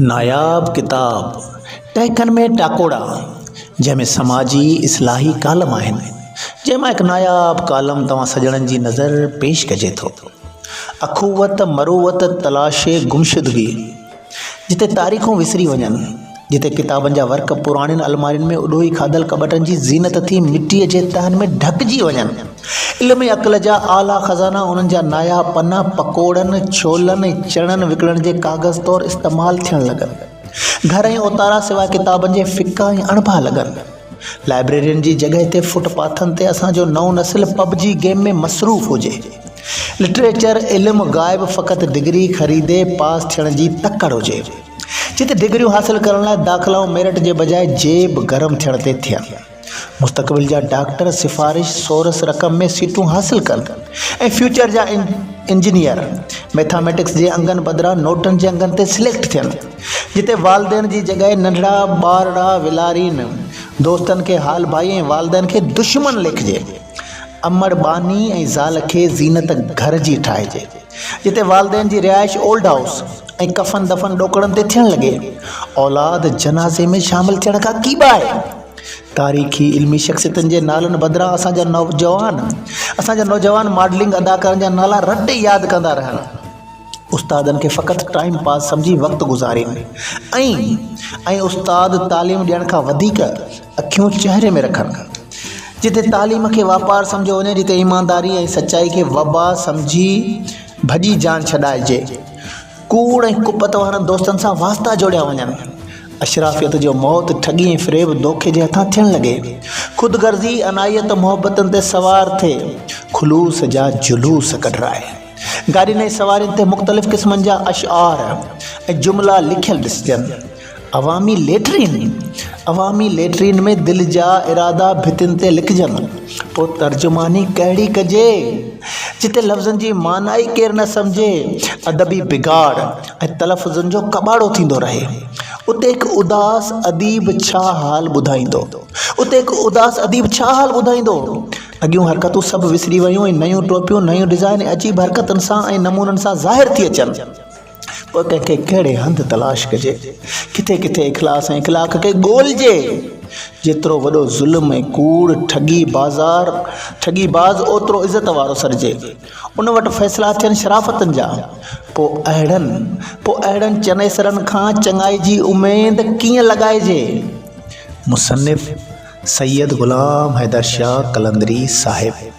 ناياب ڪتاب ٽهڪن ۾ ٽاڪوڙا جنهن ۾ سماجي اصلاحي ڪالم آهن جنهن مان هڪ ناياب ڪالم توهان سڄڻن جي نظر پيش ڪجي ٿو. اخوت مروت تلاش گمشدگي جتي تاريخون وسري وڃن، جتي ڪتابن جا ورق پراڻين المارين ۾ اڏوهي کاڌل ڪٻٽن جي زينت ٿي مٽيء جي تهن ۾ ڍڪجي وڃن. علم ۽ عقل جا اعليٰ خزانا انهن جا ناياب پنا پڪوڙن، ڇولن ۽ چڻن وڪڻڻ جي ڪاغذ طور استعمال ٿيڻ لڳن. گهر ۽ اوتارا سواء ڪتابن جي ڦڪا ۽ اڻڀا لڳن. لائبريرين جي جڳهه تي فٽ پاٿن تي اسان جو نئون نسل پب جي گيم ۾ مصروف هجي. لٽريچر علم غائب فقط ڊگري خريدي پاس ٿيڻ جي تڪڙ هجي. جتي ڊگريون حاصل ڪرڻ لاء داخلائون ميرٽ جي بجاء جيب گرم ٿيڻ تي ٿين. مستقبل جا ڊاڪٽر سفارش سورس رقم ۾ سيٽون حاصل ڪن ۽ فيوچر جا انجنيئر ميٿاميٽڪس جي انگن بدران نوٽن جي انگن تي سليڪٽ ٿين. جتي والدين جي جڳهه ننڍڙا ٻارڙا ولارين، دوستن کي حال ڀائي ۽ والدين کي دشمن ليکجي. امڙ ٻانهي ۽ زال کي زينت گهر جي ٺاهجي. جتي والدين جي رهائش اولڊ هائوس ۽ ڪفن دفن ڏوڪڙن تي ٿيڻ لڳي. اولاد جنازي ۾ شامل ٿيڻ کان ڪيٻائي. تاريخي علمي شخصيتن جي نالن بدران اسان جا نوجوان اسان جا نوجوان ماڊلنگ اداڪارن جا نالا رٽي ياد ڪندا رهن. استادن کي فقط ٽائيم پاس سمجهي وقت گذارين ۽ ۽ استاد تعليم ڏيڻ کان وڌيڪ اکيون چهري ۾ رکن. جتي تعليم کي واپار سمجهيو وڃي، جتي ايمانداري ۽ سچائي کي وبا سمجهي ڀڄي جان ڇڏائجي، ڪوڙ ۽ ڪپت وارن دوستن سان واسطا جوڙيا وڃن، اشرافيت جو موت ٺڳي ۽ فريب دوکي جي هٿان ٿيڻ لڳي، خود غرضي انائيت محبتن تي سوار ٿي خلوص جا جلوس ڪڍرائي. گاڏين ۽ سوارين تي مختلف قسمن جا اشعار ۽ جملا لکيل ڏسجن. عوامي ليٽرين، عوامي ليٽرين ۾ دل جا ارادا ڀتين تي لکجن. پوء ترجماني ڪهڙي ڪجي؟ جتي لفظن جي معنيٰ ئي ڪير نه سمجهي، ادبي بگاڙ ۽ تلفظن جو ڪٻاڙو ٿيندو رهي. اتي هڪ اداس اديب ڇا حال ٻڌائيندو؟ اتي هڪ اداس اديب ڇا حال ٻڌائيندو؟ اڳيون حرڪتون سڀ وسري ويون ۽ نيون ٽوپيون، نيون ڊزائين ۽ عجيب حرڪتن سان ۽ نمونن سان ظاهر ٿي اچن. پوء ڪنهن کي ڪهڙي هنڌ تلاش ڪجي؟ ڪٿي ڪٿي اخلاص ۽ اخلاق کي ڳولجي؟ جيترو وڏو ظلم ۽ ڪوڙ، ٺڳي بازار، ٺڳي باز اوترو عزت وارو سڏجي. ان وٽ فيصلا ٿين شرافتن جا. پوء اهڙن، پوء اهڙن چنيسرن کان چڱائي جي اميد ڪيئن لڳائجي؟ مصنف، سيد غلام حيدر شاهه قلندري صاحب.